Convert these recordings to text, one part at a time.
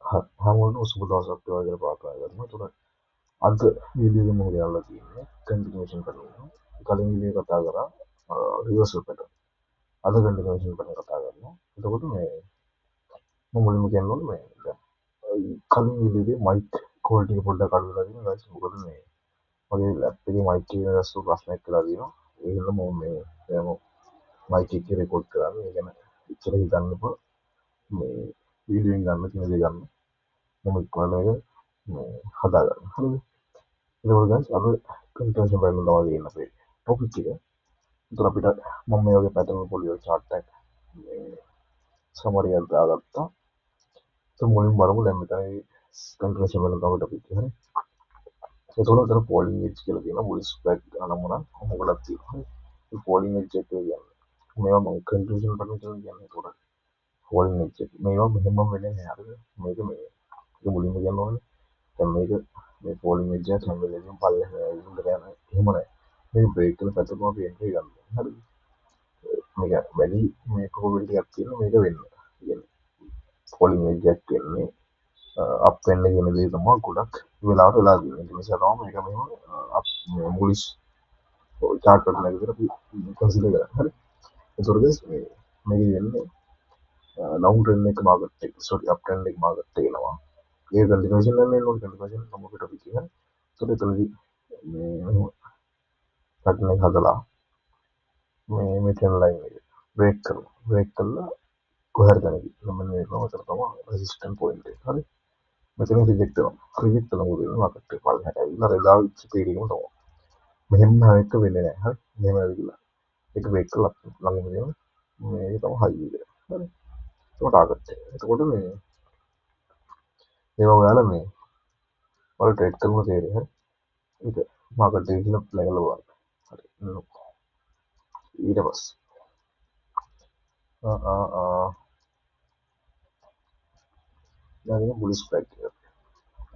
හැමෝටම සුබ දවසක් වේවා කියලා ප්‍රාර්ථනා කරනවා. එතකොට අද වීඩියෝ එකේ මම ගෙනල්ලා තියෙන්නේ කන්ටිනියුඒෂන් පැටර්න්. කලින් වීඩියෝ කතා කරා රිවර්සල් පැටර්න්. අද කන්ටිනියුඒෂන් පැටර්න් කතා කරනවා. එතකොට මේ මම මුලින්ම කියන්න ඕනේ මේ දැන් කලින් වීඩියෝ එකේ මයික් ක්වොලිටි එක පොඩ්ඩක් අඩු වෙලා තියෙනවා ගයිස්. මොකද මේ මගේ ලැප් එකේ මයික් එකේ වෙනස් වූ ප්‍රශ්නයක් වෙලා තියෙනවා. ඒ හින්දා මම මේ දැන් මයික් එකේ රෙකෝඩ් කරන්නේ. ඒ ගැන ඉච්චර හිතන්න එපා. මේ වීඩියෝ එකෙන් ගන්න තියෙන දේ ගන්න. මම ඉක්මනට මේක මේ හදාගන්න. හරිද? එතකොට ගයිස් අද කන්ටිනියුඒෂන් පැටර්න් තමයි තියෙන්නේ අපේ ටොපික් එක. එතකොට අපිට මම මේ වගේ පැටර්න් පොඩි චාට් එකක් මේ සමරි එකක් දාගත්තා. එතකොට මුලින්ම බලමු දැන් මෙතන කන්ටිනියුඒෂන් පැටර්න් තමයි ටොපික් එක. හරි. එතකොට මෙතන ෆෝලිං එජ් කියලා තියෙනවා. බුලිෂ් ෆ්ලැග් අනම්මනම් මොකටද තියෙනවා. හරි. මේ ෆෝලිං එජ් එක කියන්නේ මේවා මම කන්ටිනියුඒෂන් පැටර්න් කියලා කියන්නේ. එතකොට ෆෝලිං එජ් එක මේවා මෙහෙමම වෙන්නේ නැහැ. හරිද? මේක මේ ඒක මුලින්ම කියන්න ඕනේ. දැන් මේක මේ ෆෝලිං එජ් එක හැම වෙලේම පල්ලෙහා උඩට යන එහෙම නෑ. මේක බ්‍රේක් කරන පැත්තටම අපි එන්ට්‍රි ගන්න ඕනේ. හරිද? මේක වැඩි මේ ප්‍රොබබිලිටි එකක් තියෙනවා මේක වෙන්න. ඒ කියන්නේ ෆෝලිං එජ් එකක් වෙන්නේ අප් වෙන්න කියන දේ තමයි ගොඩක් වෙලාවට වෙලා තියෙන්නේ. ඒක නිසා තමයි මේක මෙහෙම අප් මේ බුලිෂ් චාට් පැටර්න් එක විතර අපි කන්සිඩර් කරන්නේ. හරි. ඒතකොට ගයිස් මේ මේක වෙන්නේ ඩවුන් ට්‍රෙන්ඩ් එක මාකට් එක සෝරි අප් ට්‍රෙන්ඩ් එක මාකට් එක එනවා. ඒ කන්ටිනියුඒෂන් එක එන්න ඕනේ. කන්ටිනියුඒෂන් තමයි අපිට ටොපික් එක. ඒතකොට එතනදී මේ මෙහෙම පැටර්න් එක හදලා මේ මේ ට්‍රෙන්ඩ් ලයින් එක බ්‍රේක් කරනවා. බ්‍රේක් කරලා කොහේ හරි තැනකදී මෙන්න මේ මෙතන තමයි රෙසිස්ටන්ට් පොයින්ට් එක. හරි. මෙතන රිජෙක්ට් වෙනවා. රිජෙක්ට් වෙනවා මොකද වෙන්නේ? මාකට් එක පල්ලෙහාට ඇවිල්ලා අර එදා වෙච්ච පීරියම තමයි. මෙහෙම එක වෙන්නේ නැහැ. හරි. මෙහෙම ඇවිල්ලා ඒක බ්‍රේක් කරලා ළඟම තියෙන මේක තමයි හයි එක. හරි. ඒක ටාගට් එක. එතකොට මේ මේවා ඔයාලා මේ ඔයාලා ට්‍රේඩ් කරන තේරෙයි. හරි. ඒක මාකට් එකේ ගිහලා ප්ලේ කරලා බලන්න. හරි. ඊට පස්සේ ආ ආ ආ දැන් ඉතින් බුලිෂ් ෆ්ලැග් එක.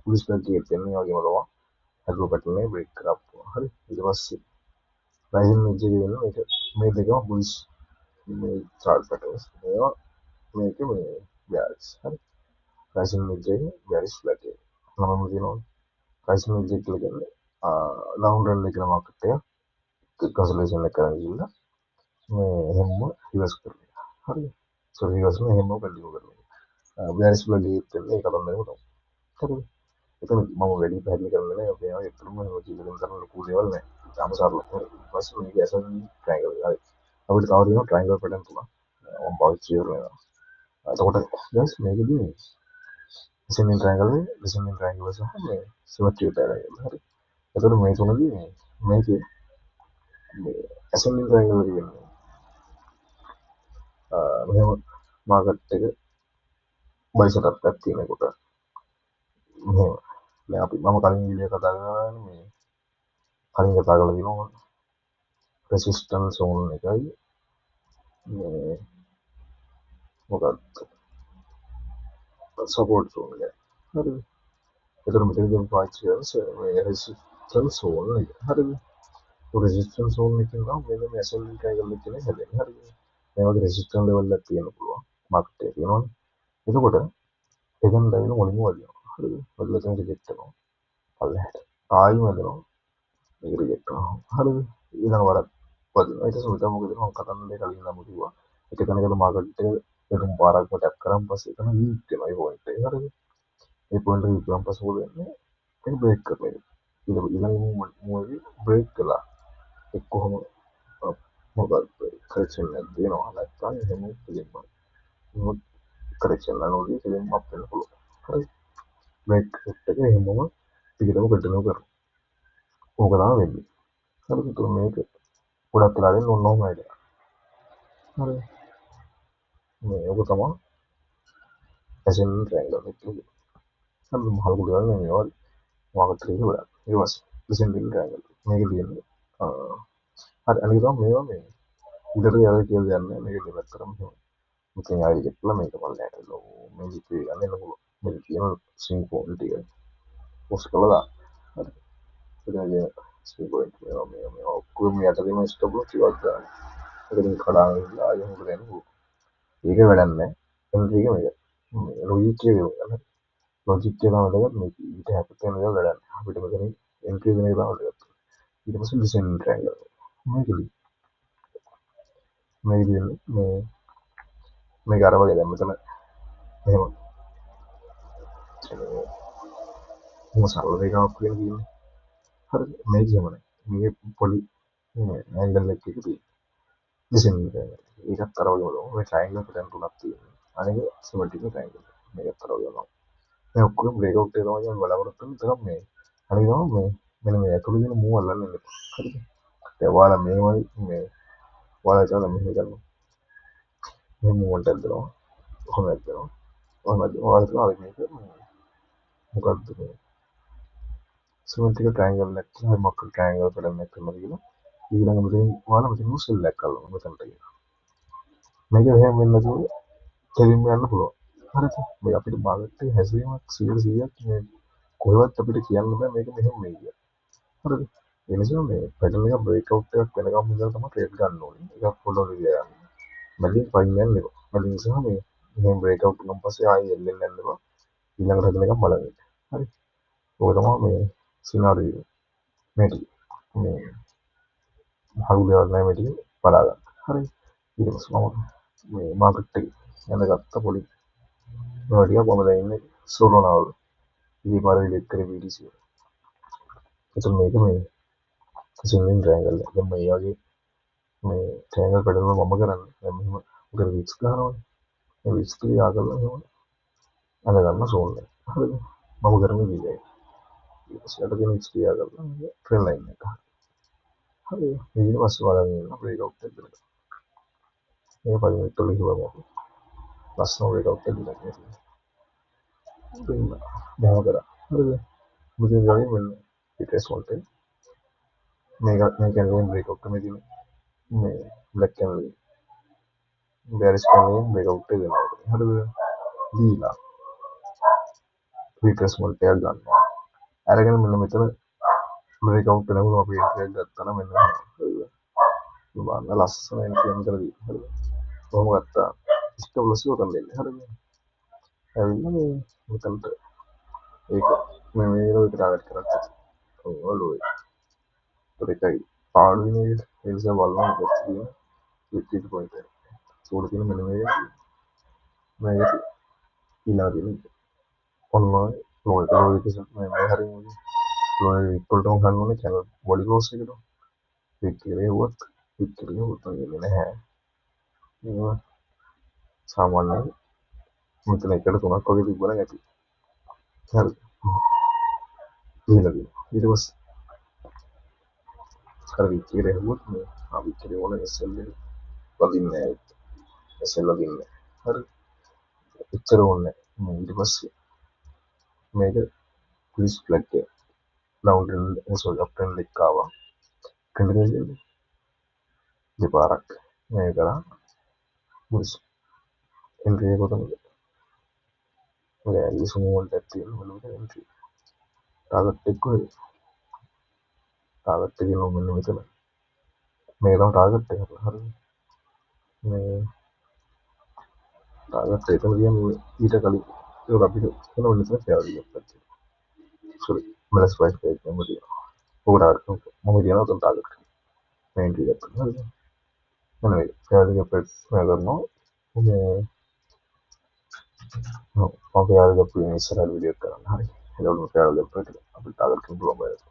බුලිෂ් ෆ්ලැග් එකේ තියෙන මේ වගේම තමයි හැඩුව පැටර්න් එක බ්‍රේක් කරපුවා. හරි. ඊට පස්සේ රයිසින් එජ් එකේ වෙන මේක මේ දෙකම බුලිෂ් මේ චාට් පැටර්න්ස්. මේවා මේක මේ බෙයාරිෂ්. හරි. රයිසින් එජ් එකේ බෙයාරිෂ් ෆ්ලැග් එක. නමම තියෙනවා. රයිසින් එජ් එක කියලා කියන්නේ ඩවුන් ට්‍රෙන්ඩ් එක කියලා මාකට් එක කන්සොලිඩේෂන් එක කරන් ගිහිල්ලා මේ එහෙම්ම රිවර්ස් කරන එක. හරි. සෝරි රිවර්ස් නෙවෙයි එහෙම්ම කන්ටිනියු කරන එක. බෙයාරිෂ් ෆ්ලැග් එකේ තියෙන ඒක තමයි තමයි. හරිද? එතන මම වැඩි පැහැදිලි කරන්නේ නැහැ. අපේ ඒවා ඇත්තටම එහෙම කියලා දෙන්න තරම් ලොකු දේවල් නෑ. ඉතාම සරලයි. හරි. ඊට පස්සේ මේක ඇසෙන්ඩින් ට්‍රයැන්ගල්. හරි. අපිට තව තියෙනවා ට්‍රයැන්ගල් පැටර්න් තුනක්. මම පාවිච්චි කරනවා. එතකොට ගයිස් මේකදී මේ ඇසෙන්ඩින් ට්‍රයැන්ගල් එක, ඩිසෙන්ඩින් ට්‍රයැන්ගල් සහ මේ සිමෙට්‍රිකල් ට්‍රයැන්ගල්. හරි. එතකොට මේ තුනදී මේ මේකේ මේ ඇසෙන්ඩින් ට්‍රයැන්ගල් එක වෙන්නේ මෙහෙම මාකට් එක බයි සෙටප් එකක් තියෙනකොට මෙහෙම දැන් අපි මම කලින් වීඩියෝ කතා කරානේ මේ කලින් කතා කරලා තියෙනවා රෙසිස්ටන්ස් සෝන් එකයි මේ මොකක්ද සපෝට් සෝන් එක. හරිද? එතකොට මෙතනදී අපි පාවිච්චි කරන්නේ මේ රෙසිස්ටන්ස් සෝන් එක. හරිද? ඒ රෙසිස්ටන්ස් සෝන් එකෙන් තමයි මෙන්න මේ ඇසෙන්ඩින් ට්‍රයැන්ගල් එක කියන්නේ හැදෙන්නේ. හරිද? මේ වගේ රෙසිස්ටන්ස් ලෙවල් එකක් තියෙන්න පුළුවන් මාකට් එකේ තියෙනවනේ. එතකොට එතෙන් දැවිලා මුලින්ම වදිනවා. හරිද? වදලා එතන රිජෙක්ට් වෙනවා. පල්ලෙහාට. ආයෙම වදිනවා. මේක රිජෙක්ට් වෙනවා. හරිද? ඊළඟ වරක් වදිනවා. ඊට පස්සේ මෙතන මොකද වෙන්නේ? මම කතන්දරේ කලින් නම් කිව්වා. එක තැනකට මාකට් එක එතුම් පාරක්ම ටැප් කරාන් පස්සේ එතන වීක් වෙනවා ඒ පොයින්ට් එක. හරිද? ඒ පොයින්ට් එක වීක් වුණාන් පස්සේ මොකද වෙන්නේ? ඒක බ්‍රේක් කරන එක. ඊළඟ මූව් එක බ්‍රේක් කළා. එක් කොහොම මොකක්ද කරෙක්ෂන් එකක් දෙනවා. නැත්නම් එහෙම කෙලින්ම එහෙම කරෙක්ෂන් එකක් කෙලින්ම අප් වෙන්න පුළුවන්. හරි. බ්‍රේක් එක එහෙමම දිගටම කන්ටිනියු කරනවා. ඕක තමයි වෙන්නේ. හරිද? එතකොට මේක ගොඩක් වෙලා දෙන්න ඕන ඔහොම අයිඩියා. හරි. මේ ඔක තමයි ඇසෙන්ඩින් ට්‍රයැන්ගල් එක කියන්නේ. හරි මහල් කුඩු වල මේ වගේ මාකට් එකේ ගොඩක්. ඊට පස්සේ ඩිසෙන්ඩින් ට්‍රයැන්ගල් මේක තියෙන්නේ හරි. අනික තමයි මේවා මේ උඩට යනවා කියලා දෙයක් නෑ. මේක දෙපැත්තටම එහෙම. මෙතන ආයෙ රිජෙක්ට් කළා මේක පල්ලෙහාට ලෝ මේ ලිපිය ගන්න එන්න පුළුවන්. මේක තියෙන ස්විං පොයින්ට් ටික පොස්ට් කරලා දාන්න. හරි. එතන තියෙන ස්විං පොයින්ට් මේවා මේවා මේවා ඔක්කොම යට තියෙන ස්ටොප් ලොස් ටිකක් දාන්න. ඒක ඉතින් කඩාගෙන ගිහලා ආයෙ මොකද වෙන්නේ? ඒක වැඩක් නෑ. එන්ට්‍රි එක මේක. මේ ලොජික් එක ගන්න. ලොජික් එක තමයි වැදගත්. මේක ඊට හැප්පෙන දේවල් වැඩක් නෑ. අපිට මෙතන එන්ට්‍රි වෙන එක තමයි වැදගත්. ඊට පස්සේ ඩිසෙන්ඩින් ට්‍රයැන්ගල් මේකදී මේකදී වෙන්නේ මේ මේක අර වගේ දැන් මෙතන මෙහෙම එහෙම සරල රේඛාවක් වෙන තියෙන්නේ. හරිද? මේක එහෙම නෑ. මේක පොඩි ඇන්ගල් එකක් එක තියෙන්නේ. ඩිසෙන්ඩින් ට්‍රයැන්ගල්. ඒකත් අර වගේම තමයි. මේ ට්‍රයැන්ගල් පැටර්න් තුනක් තියෙනවා. අනික සිමෙට්‍රිකල් ට්‍රයැන්ගල්. මේකත් අර වගේම තමයි. මේ ඔක්කොම බ්‍රේක් අවුට් එක තමයි මම බලාපොරොත්තු වෙන්නේ. තරම් මේ අනික තමයි මේ මෙන්න මේ ඇතුළේ තියෙන මූව අල්ලන්න එන්න එපා. හරිද? දැන් ඔයාලා මේවයි මේ ඔයාලා හිතනවා මෙහෙම කරනවා. මේ මූවන්ට ඇද්දනවා. ඔහොම ඇද්දනවා. ඔහොම ඇද්දනවා. ඔයාලා හිතනවා මේක මොකද්ද මේ සිමෙට්‍රිකල් ට්‍රයැන්ගල් එකක් කියලා මොකක් ට්‍රයැන්ගල් පැටර්න් එකක් කරනවා කියලා. ඊළඟ මෙතනින් ඔයාලා මෙතනින් සෙල් එකක් අල්ලනවා මෙතනට කියලා. මේක එහෙම වෙන්නේ නැතුව කෙලින්ම යන්න පුළුවන්. හරිද? මේ අපිට මාකට් එකේ හැසිරීමක් 100%ක් මේ කොහෙවත් අපිට කියන්න බෑ මේක මෙහෙම වෙයි කියලා. හරිද? ඒ නිසා මේ පැටර්න් එක බ්‍රේක් අවුට් එකක් වෙනකම් ඉඳලා තමයි ට්‍රේඩ් ගන්න ඕනේ. ඒක පොඩ්ඩක් ගන්න. මැදින් පයින් යන්න එපා. මැදින් සහ මේ මෙහෙම බ්‍රේක් අවුට් වුණාන් පස්සේ ආයෙ එල්ලෙන්න යන්න එපා. ඊළඟට හදන එකක් බලන්න. හරි. ඔක තමයි මේ සිනාරියෝ. මේ ටික. මේ හරි දේවල් නෑ මේ ටික බලා ගන්න. හරි. ඊට පස්සේ මම මේ මාකට් එක යන ගත්ත පොඩි මේවා ටිකක් මම දැන් ඉන්නේ සෝලෝනා වල. ඉතින් පාර රිලේට් කරේ BTC වල. එතකොට මේක මේ සිංගල් ට්‍රයැන්ගල් එක. දැන් මේ වගේ මේ ට්‍රයැන්ගල් පැටර්න් වල මම කරන්නේ දැන් මෙහෙම මොකද වික්ස් ගහනවනේ. මේ වික්ස් ටික යා කරලා මෙහෙම අඳ ගන්න සෝන් එක. හරිද? මම කරන්නේ විදියයි. ඊට පස්සේ යට තියෙන වික්ස් ටික යා කරලා මේක ට්‍රෙන්ඩ් ලයින් එක. හරි. මේ ඊට පස්සේ බලන්න ඉන්න බ්‍රේක් අවුට් එක දෙන්න. මේ පරිමේට් වල කිව්වම අපි ලස්සන බ්‍රේක් අවුට් එක දෙන්න තියෙනවා. ඉතින් මෙහෙම කරා. හරිද? මුලින් වගේ මෙන්න රිට්‍රේස් වලට මේක මේ කියන්නේ බ්‍රේක් අවුට් මේ තියෙන මේ බ්ලැක් කැන්ඩල් බෙයාරිෂ් කැන්ඩල් එකෙන් බ්‍රේක් අවුට් එක දෙනවා. හරිද? දීලා රිට්‍රේස්මන්ට් එකක් ගන්නවා. අරගෙන මෙන්න මෙතන බ්‍රේක් අවුට් වෙනකොට අපි එන්ට්‍රි එකක් ගත්තා නම් මෙන්න හරිද? බලන්න ලස්සන එන්ට්‍රි එකක් මෙතන තියෙනවා. හරිද? කොහොම ගත්තා? ස්ටොප් ලොස් එක උතන දෙන්නේ. හරිද? ඇවිල්ලා මේ මෙතනට ඒක මේ මේ එක ටාගට් කරත් ඔව් ලෝ එක. ඒකයි පාඩු වෙන එක. ඒ නිසා බලනවා මොකක්ද කියන ලික්විඩ් පොයින්ට් එක. සෝඩ තියෙන මෙන්න මේක මේක ඊළඟ තියෙන ඔන්න ලෝ එක ලෝ එක මේ මේ හරිය ලෝ එක ඉක්වල් ටු ගන්න ඕනේ චැනල් බොඩි ක්ලෝස් එකට. ක්ලික් කරේ වුවත් ක්ලික් කරේ වුවත් වෙන්නේ නැහැ. මේවා සාමාන්‍යයෙන් මෙතන එකට තුනක් වගේ තිබ්බනම් ඇති. හරි. ඊළඟ ඊට පස්සේ අර වික් එකට ඇහුවොත් මේ ආ වික් එකේ ඕන SL එක වදින්නේ නැහැ. SL වදින්නේ නැහැ. හරි. එච්චර ඕනේ නැහැ. මේ ඊට පස්සේ මේක ක්විස් ෆ්ලැග් එක down trend sorry up trend එක ආවා. කන්ටිනියුස් දෙපාරක් මේ කරා. මුස් එන්ට්‍රි එක කොතනද? ඔය ඇලිස් මූව්මන්ට් එකක් තියෙනවා බලමු එන්ට්‍රි. ටාගට් එක කොහෙද? ටාගට් එක නෝ මෙන්න මෙතන. මේ තමයි ටාගට් එක. හරිද? මේ ටාගට් එක එතන තියන්නේ ඊට කලින් ඒක අපිට එතන ඔන්න එතන ෆෙයාර් එකක් තියෙනවා. සෝරි බැලන්ස් ප්‍රයිස් එක මම තියෙනවා. ඔක ටාගට් මම කියනවා උතන ටාගට් මේ එන්ට්‍රි එකක් තියෙනවා. හරිද? මෙන්න මේක ෆෙයාර් එක ප්‍රෙස් කරනවා. මේ ඔව් මම ෆෙයාර් එක ප්‍රින් ඉස්සරහ වීඩියෝ එක කරන්න. හරි. එතකොට ෆෙයාර් එක ප්‍රෙස් අපිට ටාගට් කරන්න පුළුවන් බයද?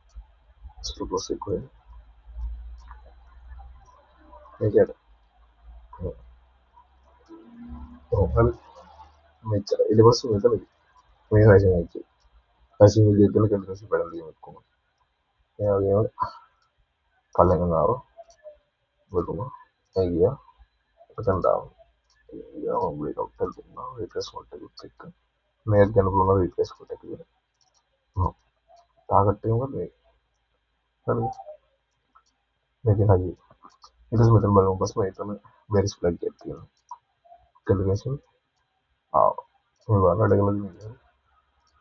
ස්ටොප් ලොස් එක කොහෙද? මේකට ඔව් හරි. මෙච්චර. ඊට පස්සේ මෙතන මේ රයිසින් එක. රයිසින් එක ගැන කන්ටිනියස් පැටර්න් තියෙන ඔක්කොම. ඒ වගේම පල්ලෙන් ආවා. බලමු. ඒ ගියා. එතන දාමු. ගියා මම බ්‍රේක් අවුට් එකක් දුන්නා. රිට්‍රේස්මන්ට් එකත් එක්ක. මේක ගන්න පුළුවන් රිට්‍රේස්මන්ට් එක කියලා. ඔව්. ටාගට් එක මොකද මේ? හරිද? මේකෙන් හරි. ඊට පස්සේ මෙතන බලමු පස්සේ මේ එතන බෙරිස් ෆ්ලැග් එකක් තියෙනවා. කන්ටිනියුස් ආවා. මේ බලන්න වැඩ කරලා තියෙන්නේ.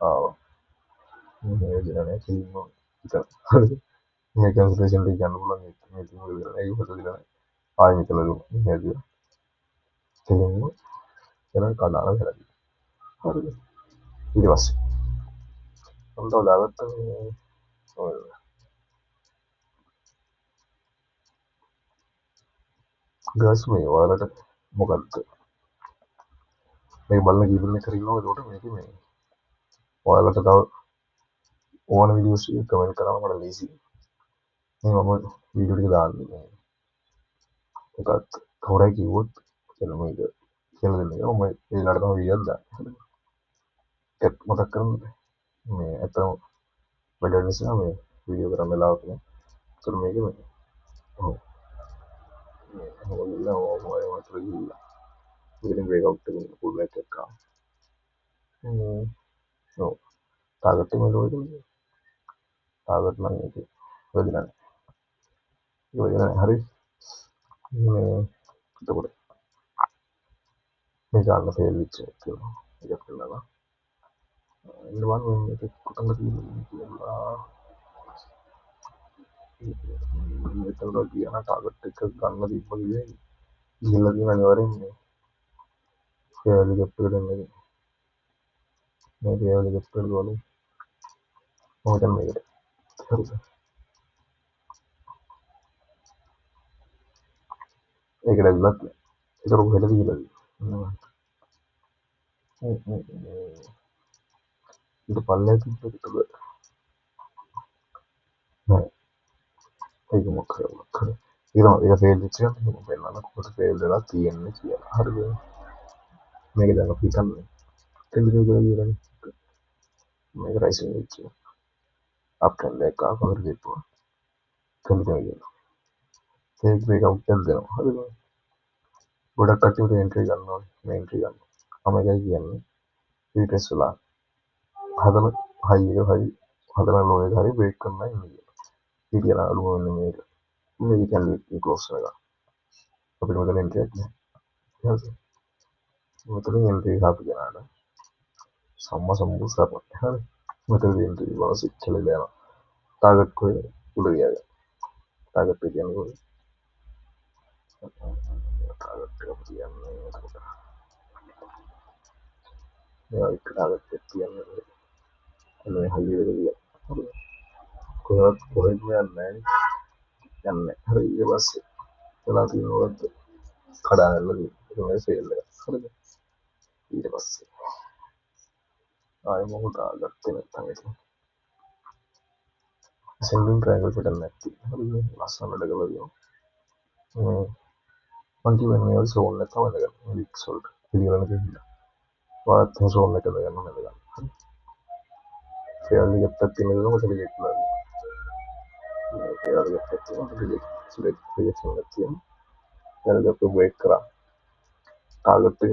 ආවා. මේ විදිහට නෑ කෙලින්ම විතර. හරිද? මේ කන්සල්ටේෂන් එක ගන්න පුළුවන් ඒක මේ තුන විතර නෑ. ඒක හොත දිලා නෑ. ආයෙ මෙතන දුන්නා. මේ හැදුවා. කෙලින්ම එතන කඩාන වැරදි. හරිද? ඊට පස්සේ මම තව දාගත්තා මේ ඔය ගාස් මේ ඔයාලට මොකද්ද මේක බලන කීප දෙනෙක් හරි ඉන්නවා. ඒකට මේක මේ ඔයාලට තව ඕන වීඩියෝස් එක කමෙන්ට් කරාම මට ලේසි. මේ මම වීඩියෝ ටික දාන්නේ මේ මොකක්ද කවුරු හරි කිව්වොත් කියලා මේක කියලා දෙන්න එක මම ඒ වෙලාවට තමයි වීඩියෝ එකක් දාන්නේ. ඒත් මතක් කරන්න මේ ඇත්තටම වැඩ නිසා මේ වීඩියෝ කරන්න වෙලාවක් නෑ. ඒතර මේක මේ ඔව් මේ ඔහොම ගිහිල්ලා ඔහොම ඔය වතුර ගිහිල්ලා ඉතින් බ්‍රේක් අවුට් එකකින් පුල් බෑක් එකක් ආවා. ඔව් ටාගට් එක මේ ලෝ එකනේ. ටාගට් නම් ඒකේ වැදිලා නෑ. ඒක වැදිලා නෑ. හරි. මේ එතකොට මේක අන්න ෆේල් වෙච්ච එකක් තියෙනවා. ඒකත් කරලා ඉන්න බලන්න මේක කොතනද තියෙන්නේ කියලා. මෙතන ගියා නම් ටාගට් එක ගන්න තිබ්බ කිව්වේ ගිහිල්ලා තියෙන අනිවාර්යෙන් මේ ෆේල් ගැප් එකට එන්න මේ ෆේල් ගැප් එකට බලමු. මම හිතන්නේ මේකට. හරිද? ඒකට ඇවිල්ලත් නෑ. ඒතර කොහෙද ගිහිල්ලා තියෙන්නේ? ඊට පල්ලෙහා තිබ්බ එකද? නෑ. ඒක මොකක් හරි මොකක් හරි. ඒක තමයි ඒක ෆේල් වෙච්ච එක මම පෙන්නන්න කොහොමද ෆේල් වෙලා තියෙන්නේ කියලා. හරිද? මේක දැන් අපි හිතන්නේ කන්ටිනියු කරලා ඉවරනේ. මේක රයිසින් වෙච්ච එක. අප් ට්‍රෙන්ඩ් එකක් ආවා කවුරු දෙපුවා. කන්ටිනියු කරනවා. ඒක බ්‍රේක් අවුට් එකක් දෙනවා. හරිද? ගොඩක් කට්ටිය එන්ට්‍රි ගන්න ඕනේ. මේ එන්ට්‍රි ගන්න. මම ඒකයි කියන්නේ. රීටෙස්ට් වෙලා හදන හයි එක හරි හදන ලෝ එක හරි බ්‍රේක් කරනවා ඉන්නේ කියලා. ඊට කියලා අඩුම වෙන්නේ මේක. මේක කියන්නේ ක්ලෝස් වෙනවා. අපිට මෙතන එන්ට්‍රි එකක් නෑ. හරිද? මෙතන එන්ට්‍රි එක ආපු කෙනාට සම්මා සම්බුදු සරණයි. හරි. මෙතන එන්ට්‍රි බලස් ඉච්චල යනවා. ටාගට් කොහෙද? උඩ තියාගන්න. ටාගට් එක කියන්නේ කොහෙද? ටාගට් එක අපි තියන්නේ එතකොට. මේවා එක ටාගට් එකක් තියන්නේ කොහෙද? අන්න මේ හයිය එක තියන්න. හරිද? කොහෙවත් කොහෙත්ම යන්නේ නෑනේ. යන්නේ නෑ. හරි ඊට පස්සේ වෙලා තියෙන මොකද්ද? කඩා වැටලා තියෙනවා. ඒක මේ ෆේල් එක. හරිද? ඊට පස්සේ ආයෙ මොකද ටාගට් එක නැත්තම් ඉතින් ඇසෙන්ඩින් ට්‍රයැන්ගල් පැටර්න් එකක් තියෙනවා. හරිද? ලස්සන වැඩ කරලා තියෙනවා. මේ මං කිව්වේ මේ වගේ සෝන් එක තමයි වැදගත්. මේ වික්ස් වලට පිළිවෙලන තියෙනවා. ඔයාලත් එහෙම සෝන් එක දාගන්න ඕනේ නේද? හරි. ෆේල් එකක් තියෙන දේ මොකද රිජෙක්ට් කරලා තියෙන්නේ. මේ ෆේල් එකක් තියෙනවා. රිජෙක්ට් රිජෙක්ෂන් එකක් තියෙනවා. ෆේල් එක බ්‍රේක් කරා. ටාගට් එක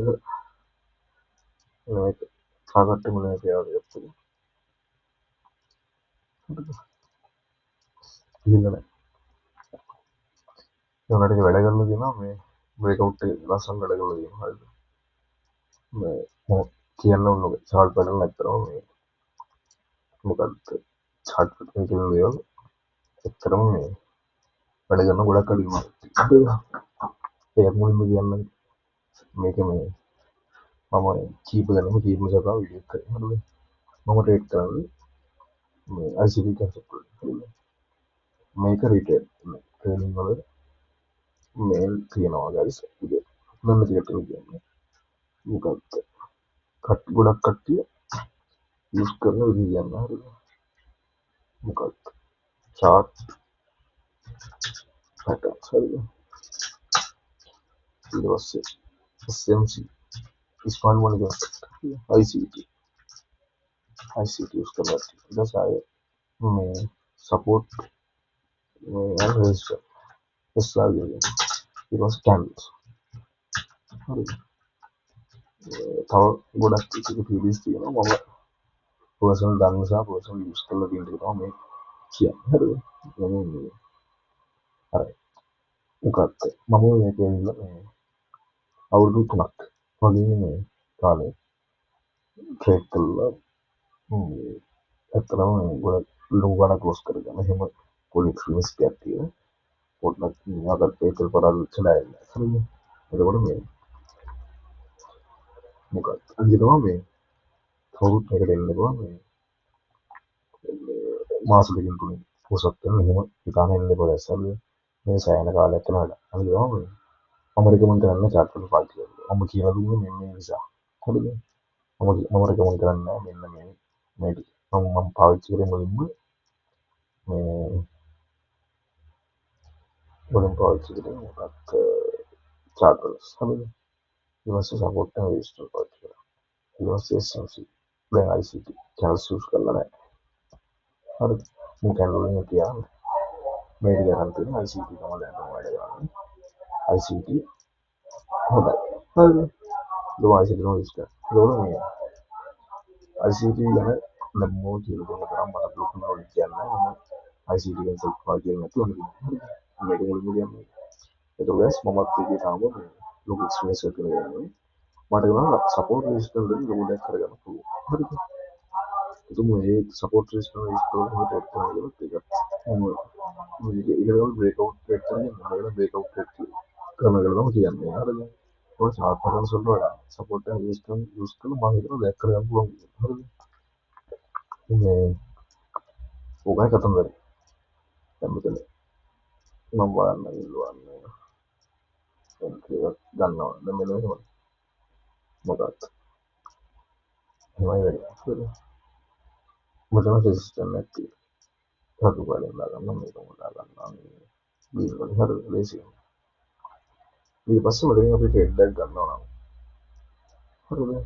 මේක ටාගට් එක මොනවද ෆේල් එකක් තියෙනවා. හරිද? ගිහිල්ලා නැහැ. ඒ වුණාට ඒක වැඩ කරලා තියෙනවා. මේ බ්‍රේක් අවුට් එක ලස්සන වැඩ කරලා තියෙනවා. හරිද? මේ මම කියන්න ඕන ඔක චාට් පැටර්න් ඇත්තටම මේ මොකද්ද චාට් පැටර්න් කියන දේවල් ඇත්තටම මේ වැඩ කරන ගොඩක් අඩුයි මම. ඒක මුලින්ම කියන්න මේක මේ මම කීප දෙනෙක්ම කීප නිසා වීඩියෝ එක කරේ. හරිද? මම ට්‍රේඩ් කරන්නේ මේ ICT concept වලින්. හරිද? මේක රිටේල් මේ ට්‍රේඩින් වල මේල් තියෙනවා ගයිස්. ඉතින් මම ටිකක් කියන්නේ මොකද්ද ගොඩක් කට්ටිය යූස් කරන විදිහ කියන්න. හරිද? මොකද්ද චාට් පැටර්න්ස්. හරිද? ඊට පස්සේ SMC smart money concept ICT ICT use කරනවා. ඊට පස්සේ ආයේ මේ සපෝට් මේ රෙසිස්ටන්ස් SR කියන්නේ. ඊට පස්සේ කැන්ඩල්ස්. හරිද? තව ගොඩක් එක එක තීරීස් තියෙනවා. මම පර්සනල් දන්න නිසා පර්සනල් යූස් කරලා තියෙන ටික තමයි මේ කියන්නේ. හරිද? මම මේ හරි. මොකක්ද? මම මේක ඇවිල්ලා මේ අවුරුදු 3ක් වගේ මේ කාලේ ට්‍රේඩ් කරලා මේ ඇත්තටම මේ ගොඩක් ලොකු ගණනක් ලොස් කරගන්න. එහෙම පොඩි එක්ස්පීරියන්ස් එකක් තියෙනවා. පොඩ්ඩක් මේකට ඒකල් පරාද වෙච්ච ඩයල් එක. හරිද? එතකොට මේ මොකක්ද? අනිත් තමයි මේ කවුරුත් මේකට එන්න එපා. මේ මාස දෙකකින් තුනෙන් පොසත් වෙන මෙහෙම හිතාන ඉන්න එපා ගයිස්. හරිද? මේ සෑහෙන කාලයක් යන වැඩ. හරිද? මම රෙකමන්ඩ් කරන්නේ චාට් වල පාවිච්චි කරන්න. මම කියලා දුන්නේ මෙන්න මේ නිසා. හරිද? මම රෙකමන්ඩ් කරන්නේ නැහැ මෙන්න මේ ටික. මම පාවිච්චි කරේ මුලින්ම මේ මුලින්ම පාවිච්චි කරේ මොකක්ද චාට් වල. හරිද? ඊට පස්සේ සපෝට් එක රෙජිස්ටර් පාවිච්චි කරා. ඊට පස්සේ SMC දැන් ICT channels use කරලා නැහැ. හරිද? මම කැන්ඩල් වලින් කියන්නේ මේ ටික අරන් තියෙන ICT තමයි දැන් මම වැඩ කරන්නේ. ICT හොඳයි. හරිද? ඒක ICT තමයි යූස් කරන්නේ. ඒකවල මේ ICT ගැන දැන් මම කියලා දෙන්න තරම් මට ලොකු නොලෙජ් එකක් නැහැ. මම ICT ගැන සෙල්ෆ් පාවිච්චි කරන්නේ නැතුව නෙවෙයි. හරිද? මේක මුලින්ම කියන්නේ. ඒක ගයිස් මමත් ඒකේ තාම මේ ලොකු එක්ස්පීරියන්ස් එකක් නෙවෙයි. මට කියනවා සපෝට් රෙසිස්ටන්ස් වලින් ලොකු දෙයක් කරගන්න පුළුවන්. හරිද? ඉතින් මේ සපෝට් රෙසිස්ටන්ස් යූස් කරලා මම ට්‍රේඩ් කරනවා කියලත් ඒක මම මේක ඉගෙන බ්‍රේක් අවුට් ට්‍රේඩ් කරන්නේ මම බ්‍රේක් අවුට් ට්‍රේඩ් කරන එක තමයි කියන්නේ. හරිද? ඔය චාට් පැටර්න්ස් වලට වඩා සපෝට් එක රෙසිස්ටන්ස් යූස් කරලා මම හිතනවා දෙයක් කරගන්න පුළුවන් කියලා. හරිද? මේ ඕකයි කතන්දරේ. දැන් මෙතන මම බලන්න ඉල්ලුවන්නේ එන්ට්‍රි එකක් ගන්නවා. දැන් මෙන්න මෙහෙම. මොකක්ද? එහෙමයි වැඩේ. හරිද? මෙතන රෙසිස්ටන්ස් එකක් තියෙනවා. රතු වලින් දාගන්න මේක දාගන්නවා මේ ග්‍රීන් වලින්. හරිද? ලේසියෙන්. ඊට පස්සේ මෙතනින් අපි ට්‍රේඩ් එකක් ගන්නවා නම් හරිද?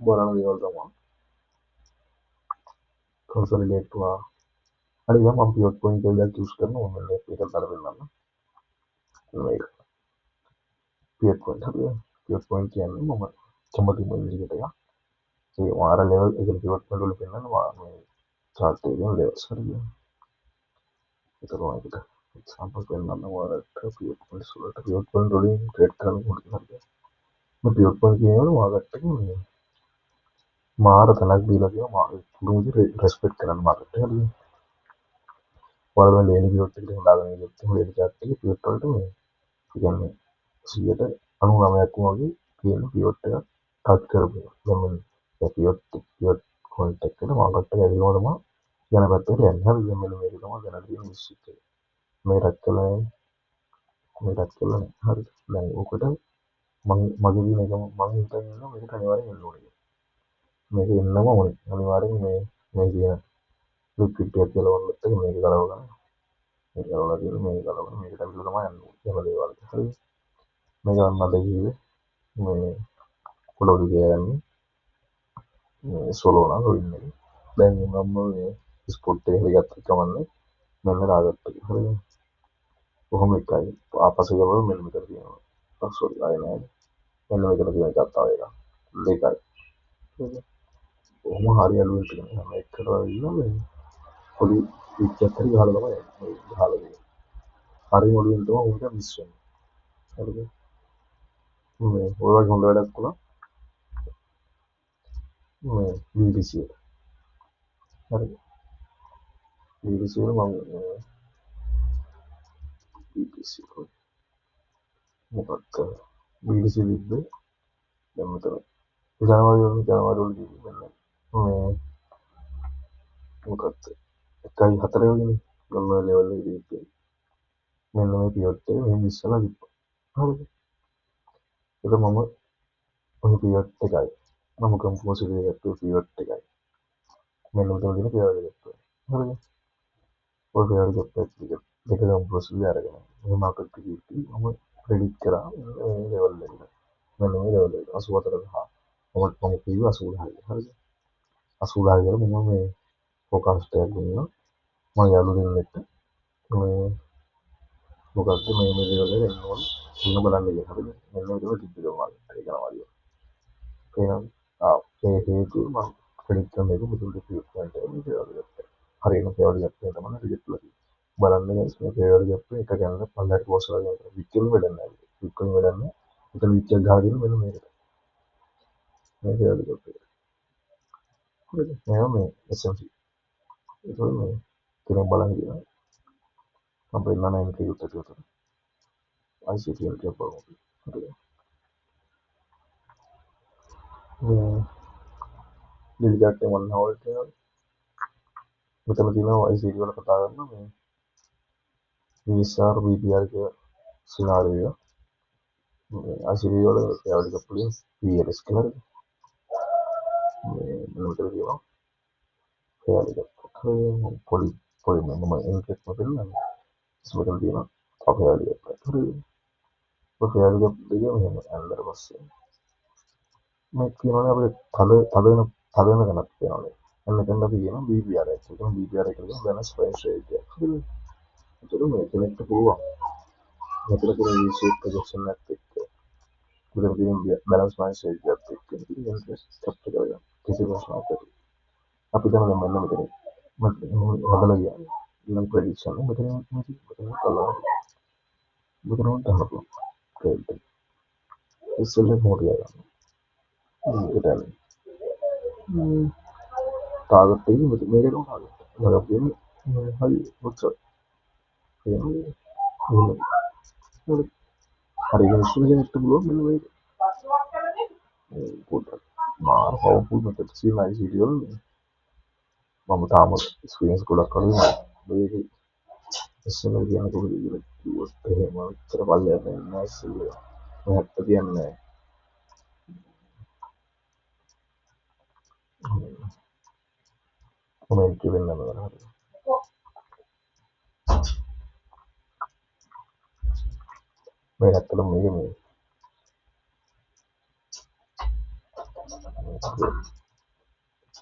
බලන දේවල් තමයි කන්සොලිඩේට් වුණා. හරි දැන් මම පිවට් පොයින්ට් කියලා එකක් යූස් කරනවා. මම මෙන්න මේක දාලා පෙන්නන්නම්. මේක පිවට් පොයින්ට්. හරිද? පිවට් පොයින්ට් කියන්නේ මම කැමතිම විදිහට එකක්. ඒ මාර ලෙවල් එක පිවට් පොයින්ට් වල පෙන්නන්න මේ චාට් එකේ තියෙන ලෙවල්ස්. හරිද? ඒතර මම ඒකට එක්සැම්පල් පෙන්නන්න ඔයාලට පිවට් පොයින්ට්ස් වලට පිවට් පොයින්ට් වලින් ට්‍රේඩ් කරන්න කොහොමද හරිද? මේ පිවට් පොයින්ට් කියනවනේ මාකට් එකේ මේ මාර තැනක් දීලා තියෙනවා පුළුවන් විදිහට රෙස්පෙක්ට් කරන්න මාකට් එක. හරිද? ඔයාලා මේ ඩේලි පිවට් එකට හදාගෙන ගියොත් එහෙම ඩේලි චාට් එකේ පිවට් වලට මේ ඒ කියන්නේ 99%ක්ම වගේ තියෙන පිවට් එක ටච් කරපු එක. දැන් මේ පිවට් පොයින්ට් එකට මාකට් එක ඇවිල්ලාම තමයි යන පැත්තට යන්නේ. හරිද? දැන් මෙන්න මේක තමයි දැනට තියෙන මිස්සික් එක. මේ ටච් කළා නෑ. මේ ටච් කළා නෑ. හරිද? දැන් ඕකට මගේ තියෙන එකම මං හිතන්නේ ඉන්නවා මේකට අනිවාර්යෙන් එන්න ඕනේ කියලා. මේක එන්නම ඕනේ. අනිවාර්යෙන් මේ තියෙන ලික්විඩ් එකක් කියලා වුණොත් එක මේක ගලව ගන්න. මේක ගලවලා තියෙන මේක ගලවලා මේකට ඇවිල්ලා තමයි යන්න ඕනේ. එහෙම දේවල්. හරිද? මේක මම මතක කිව්වේ මේ පොළොව දිගේ යන්නේ මේ සොලෝ නම් වෙන්නේ. දැන් මම මේ ස්පොට් එක හරි ගත්තත් කමන්නේ. මෙන්න ටාගට් එක. හරිද? කොහොම එකයි. ආපසු ගමන මෙන්න මෙතන තියෙනවා. සෝරි ආයේ නෑ. මෙන්න මෙතන තියෙන එකක් තව එකක්. දෙකයි. හරිද? කොහොම හරි අඩුවෙන් තියෙන හැම එකටම ඇවිල්ලා මේ පොඩි පිච් එකක් හරි ගහලා තමයි යන්නේ. මේ ගහලා තියෙන්නේ. හරිම අඩුවෙන් තමයි උන්ට මිස් වෙන්නේ. හරිද? මේ ඔය වගේ හොඳ වැඩක් වුණා. මේ BTC එක. හරිද? BTC වල මම මේ BTC කො මොකක්ද BTC තිබ්බේ දැන් මෙතන ජනවාරි වල තිබ්බේ මෙන්න මේ මොකක්ද 1.4 වගේනේ ගන්න ලෙවල් එකේ තිබ්බේ. මෙන්න මේ පිවට් එක මෙහෙම ඉස්සලා තිබ්බා. හරිද? ඒක මම ඔය පිවට් එකයි මම කම්පෝසිට් එකේ ගත්ත පිවට් එකයි මෙන්න මෙතන තියෙන පිවට් එක ගත්තා. හරිද? ඔය පිවට් එක ටික දෙක කම්පෝසිට් එක අරගෙන මේ මාකට් එකේ ඉතින් මම ප්‍රෙඩික්ට් කරා මෙන්න මේ ලෙවල් එකට. මෙන්න මේ ලෙවල් එකට 84.5. මම කිව්වා 80000 කියලා. හරිද? 80000 කියලා මම මේ ෆෝකාස්ට් එකක් දුන්නා. මම යාළුවෝ දෙන්නෙක්ට මේ මොකද්ද මේ ලෙවල් එක එන්න ඕන ඉන්න බලන්න කියලා. හරිද? මෙන්න මෙතන තිබ්බ මාකට් එක යනවා කියලා. එහෙනම් ඒ හේතුව මම ප්‍රෙඩික්ට් කරන එක මෙතන පිවට් පොයින්ට් එක මේ ලෙවල් එකට. හරියම පේවල් ගැප් එක තමයි රිජෙක්ට් වෙලා තියෙන්නේ. බලන්න ගයිස් මේ පේවල් ගැප් එක ගන්න පල්ලයට ක්ලෝස් වෙලා යනවා. වික් වලින් වැඩක් නැහැ. වික් වලින් වැඩක් නැහැ. මෙතන වික් එක ගහලා තියෙන මෙන්න මේකට. මේ පේවල් ගැප් එක. හරිද? මේවා මේ SMC. ඒතකොට මේ කෙනෙක් බලන්න කියනවා. මම පෙන්නන එන්ට්‍රි එකත් ඇතුළත. ICT entry එක බලමු. හරිද? මේ ඩෙලි චාට් එක 1 hour එක. මෙතන තියෙනවා ICT වල කතා කරනවා මේ VSR BPR කියලා සිනාරියෝ එක. මේ ICT වල ෆෙයාර් ගැප් වලින් VLS කියලා. මේ මෙන්න මෙතන තියෙනවා ෆෙයාර් ගැප්. හරි, පොඩි පොඩි මම එන්ට්‍රි එකක් පෙන්නන්නම්. මෙතන තියෙනවා තව ෆෙයාර් ගැප් එකක්. හරි, ඔය ෆෙයාර් ගැප් දෙක මෙහෙම ඇල්ලලා පස්සේ මේ කියනවනේ අපිට තද තද වෙන තද වෙන තැනක් තියෙනවනේ. එන්න එතනට අපි කියනවා BPR එක. ඒ කියන්නේ BPR එක කියන්නේ බැලන්ස් ප්‍රයිස් රේට් එක. හරිද? එතකොට මේ කෙනෙක්ට පුළුවන් මෙතන තියෙන V shape projection එකත් එක්ක මෙතන තියෙන බැලන්ස් ප්‍රයිස් රේට් එකත් එක්ක ඉතින් ඉන්ට්‍රස්ට් කැප්චර් කරගන්න කිසි ප්‍රශ්නයක් නැතුව. අපි තමයි දැන් මෙන්න මෙතන මෙතන හදලා කියන්නේ ඊළඟ ප්‍රෙඩික්ෂන් එක මෙතන මෙතන කළා. මෙතන උන්ට අහන්න පුළුවන්. ට්‍රේඩ් එක. ඉස්සෙල්ලා මොකද ගන්න? ඒකට ටාගට් එක මෙතන මේක තමයි ටාගට්. මම කියන්නේ හරි ඔච්චර. එහෙනම් හරි ඒක ඉස්සෙල්ලා කෙනෙක්ට පුළුවන් මෙන්න මේක. පොඩ්ඩක් මාර පවර්ෆුල් මෙතඩ්ස් තියෙන ICT වල මම තාම එක්ස්පීරියන්ස් ගොඩක් අඩුයි මම. මේක ඉස්සෙල්ලා කියන්නේ කොහොමද කියලා කිව්වොත් එහෙම ඔච්චර පල්ලෙහාට එන්නේ නැහැ ඉස්සෙල්ලා. මම හැත්ත කියන්නේ නැහැ. මම එන්ට්‍රි වෙන්න ඕන හරි. මේ ඇත්තටම මේක මේ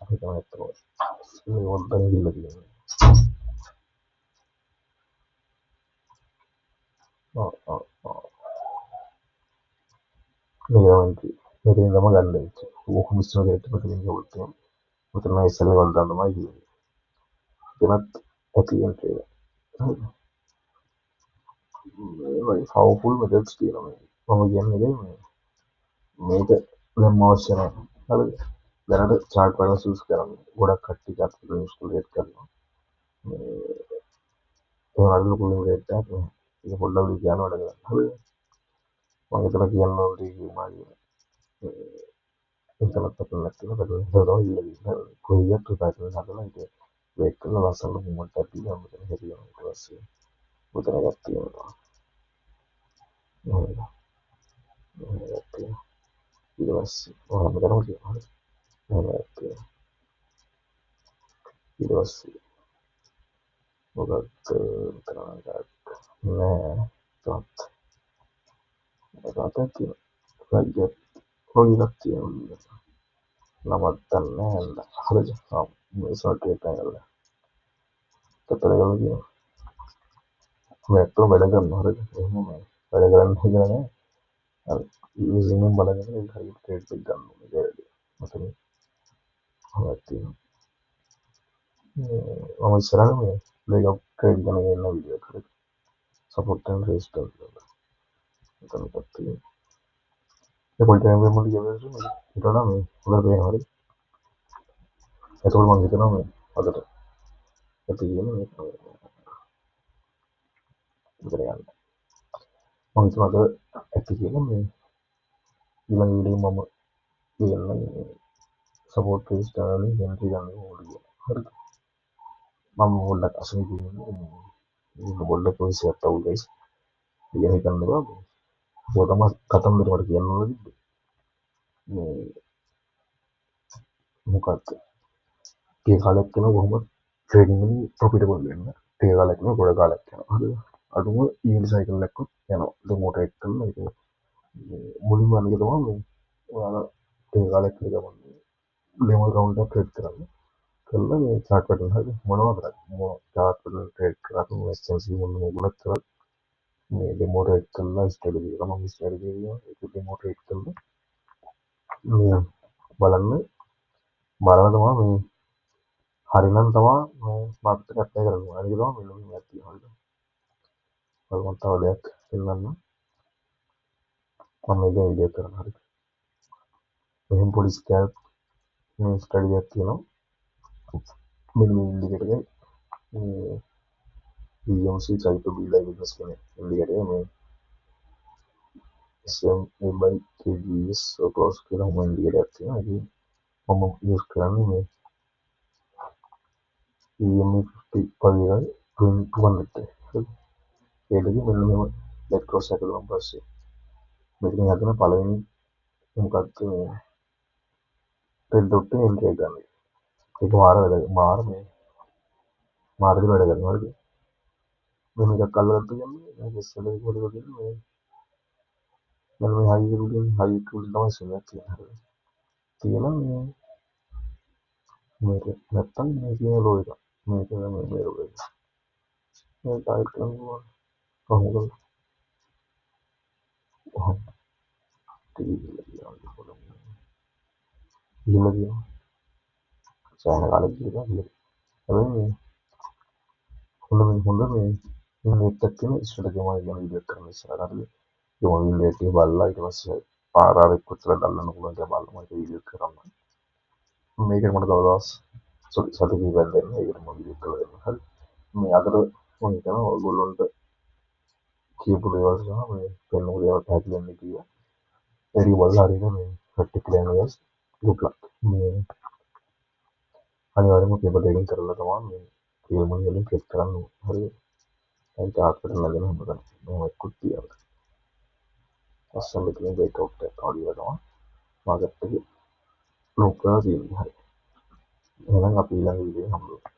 අපි තමයි ඇත්තටම මේ වොන්ටන් ගිහලා තියෙන්නේ. ඔව් ඔව් ඔව්. මේක තමයි එන්ට්‍රි. මෙතනින් තමයි ගන්න වෙන්නේ. ඔහොම ඉස්සර ගේට් මෙතනින් ගියොත් එහෙම. මෙතන නම් ඉස්සෙල්ලා වල දාන්න තමයි කිව්වේ. එතනත් ඇති එන්ට්‍රි එක. හරිද? මේ වගේ පවර්ෆුල් මෙතඩ්ස් තියෙනවා මේ. මම කියන්නේ ඉතින් මේ මේක දැන් අවශ්‍ය නැහැ. හරිද? දැනට චාට් පැනල්ස් යූස් කරන්න. ගොඩක් කට්ටිය චාට් පැනල්ස් යූස් කරලා රේට් කරනවා. මේ ඒ වගේ ලොකු රේට් එකක් නෑ. ඒක පොඩ්ඩක් උඩ කියන්න වැඩ කරන්න. හරිද? මම හිතලා කියන්න ඕනේ කිව්වා කියලා. එතනත් පැටලුණක් තියෙනවා. පැටලුණ නිසා තමයි ඉල්ල දෙන්නේ. කොහේ ගියත් ඔය පැටලුණ හදලා ඒක වේට් කරලා ලස්සනට මූව්මන්ට් එකක් දීලා මෙතන හෙරියනවා. ඊට පස්සේ මෙතන එකක් තියෙනවා. එහෙම එකක් තියෙනවා. ඊට පස්සේ ඔය හැමතැනම තියෙනවා. හරි. එහෙම එකක් තියෙනවා. ඊට පස්සේ මොකක්ද මෙතන එකක් නෑ. තවත් එකක් තියෙනවා. ෆ්ලැග් වගේ එකක් තියෙනවා. නමක් දන්නේ නෑ. හරිද? ආ මේ සෝට් එක කරලා. තත්ත්වය කරලා කියනවා. මේ ඇත්තම වැඩ කරනවා. හරිද? එහෙම මේ වැඩ කරන්න කියලා නෑ. අර යූසින් එක බලගෙන ඒක හරියට ට්‍රේඩ් එක ගන්න ඕනේ. ඒක වැඩි. මෙතන හොඳක් තියෙනවා. මේ මම ඉස්සරහට මේ බ්‍රේක් අප් ට්‍රේඩ් ගැන කියන වීඩියෝ එකක් හරි. සපෝට් ඇන්ඩ් රෙසිස්ටන්ස් වල. මෙතන එකක් තියෙනවා. ඒ පොඩි ටයිම් එකක් මට කියන්න ඊට වඩා මේ හොඳට පේනවා. හරි. එතකොට මම හිතනවා මේ අදට ඇති කියන මේක මෙතන යන්න. මම හිතනවා අද ඇති කියලා මේ ඊළඟ වීඩියෝ මම කියන්න මේ සපෝට් රෙසිස්ටන්ස් වලින් එන්ට්‍රි ගන්න ඕනේ කියලා. හරිද? මම පොඩ්ඩක් අසනීප වෙනවා. මේක පොඩ්ඩක් වොයිස් එකක් අවුල් ගයිස්. ඉතින් හිතන්න එපා. ඔය තමයි කතන්දර මට කියන්න ඕන තිබ්බේ. මේ මොකක්ද? ටික කාලයක් යනවා කොහොමද ට්‍රේඩින් වලින් ප්‍රොෆිටබල් වෙන්න. ටික කාලයක් යනවා ගොඩ කාලයක් යනවා. හරිද? අඩුම ඊල්ඩ් සයිකල් එකක්වත් යනවා. ඉතින් මොටර් එක කරලා ඒක මුලින්ම අනික තමයි මේ ඔයාලා ටික කාලයක් ඉඳ ගමන් ඩෙමෝ ඇකවුන්ට් එකක් ක්‍රියේට් කරන්න. කරලා මේ චාට් පැටර්න් හරි මොනවා කරත් මොන චාට් පැටර්න් ට්‍රේඩ් කරත් මොන SMC මොන මොකක් කරත් මේ ඩෙමෝ ට්‍රේඩ් කරලා ස්ට්‍රැටජි එක මම ස්ට්‍රැටජි කියනවා. ඒක ඩෙමෝ ට්‍රේඩ් කරලා මේ බලන්න. බලලා තමයි මේ හරිනම් තමයි මේ මාකට් එක ඇප්ලයි කරන්න ඕනේ. අනික තමයි මෙන්න මෙහෙම එකක් තියෙනවා. හරිද? මම තව දෙයක් පෙන්නන්නම්. මම මේක වීඩියෝ කරන්න. හරිද? මෙහෙම පොඩි ස්කැල්ප් මේ ස්ටඩි එකක් තියෙනවා. මෙන්න මේ ඉන්ඩිකේටර් එක මේ VMC type B live business කියන ඉන්ඩිකේටර් එක මේ SMA by KGS close කියලා හොම ඉන්ඩිකේටර් එකක් තියෙනවා. ඒක මම යූස් කරන්නේ මේ EMA 50 වගේ 200 එක. හරි. ඒ දෙකෙන් මෙන්න මෙහෙම බ්ලැක් ක්‍රොස් එක දුන්නා පස්සේ මෙතන හදන පළවෙනි මොකක්ද මේ රෙඩ් ඩොට් එක එන්ට්‍රි එක ගන්න. ඒක මාර වැඩ, මාර මේ මාර විදිහට වැඩ කරනවා. හරිද? මෙහෙම එකක් අල්ලගත්ත කියන්නේ මේක ඉස්සෙල්ලා එක පොඩි කියන්නේ මේ මෙන්න මේ හයි එක උඩින්, හයි එක උඩින් තමයි ස්විම් එකක් තියෙන්නේ. හරිද? තියලා මේ මේක නැත්තම් මේ කියන ලෝ එක, මේක මේ මේ ලෝ එක මේ ටයිප් කරන්න පුළුවන්. කොහොමද? ඔහොම ගිහිල්ලා තියෙනවා පොඩ්ඩක්. ගිහිල්ලා තියෙනවා. සෑහෙන කාලෙක ගිහිල්ලා ගිහිල්ලා. හැබැයි මේ හොඳ මේ හොඳ මේ මේ රේට් එකක් තියෙන ස්ට්‍රැටජි මම ගැන වීඩියෝ කරන ඉස්සරහට. හරිද? ඒ මොබයිල් රේට් එක බලලා ඊට පස්සේ RR එක කොච්චර අල්ලන්න පුළුවන් කියලා බලලා මම ඒක වීඩියෝ කරන්න. මේකට මට තව දවස් සති කිහිපයක් දෙන්න. ඒකට මම වීඩියෝ කරලා දෙන්න. හරි. මේ අදට මම හිතනවා ඔයගොල්ලන්ට කියපු දේවල් සහ මේ පෙන්වපු දේවල් පැහැදිලි වෙන්න කියලා. ඒ ටික බලලා හරියට මේ ප්‍රැක්ටිකල් යන guys, good luck. මේ අනිවාර්යයෙන්ම පේපර් ට්‍රේඩින් කරලා තමයි මේ රියල් මනි වලින් ට්‍රේඩ් කරන්න ඕනේ. හරිද? දැන් චාට් එක නැගෙන හැමතැනම මෙහෙම එක්කුත් තියනවා. ලස්සන මෙතනින් බ්‍රේක් අවුට් එකක් ආවා තමයි මාකට් එකේ ලොක් කරලා තියෙන්නේ. හරි. එහෙනම් අපි ඊළඟ වීඩියෝ එකෙන් හම්බ වෙමු.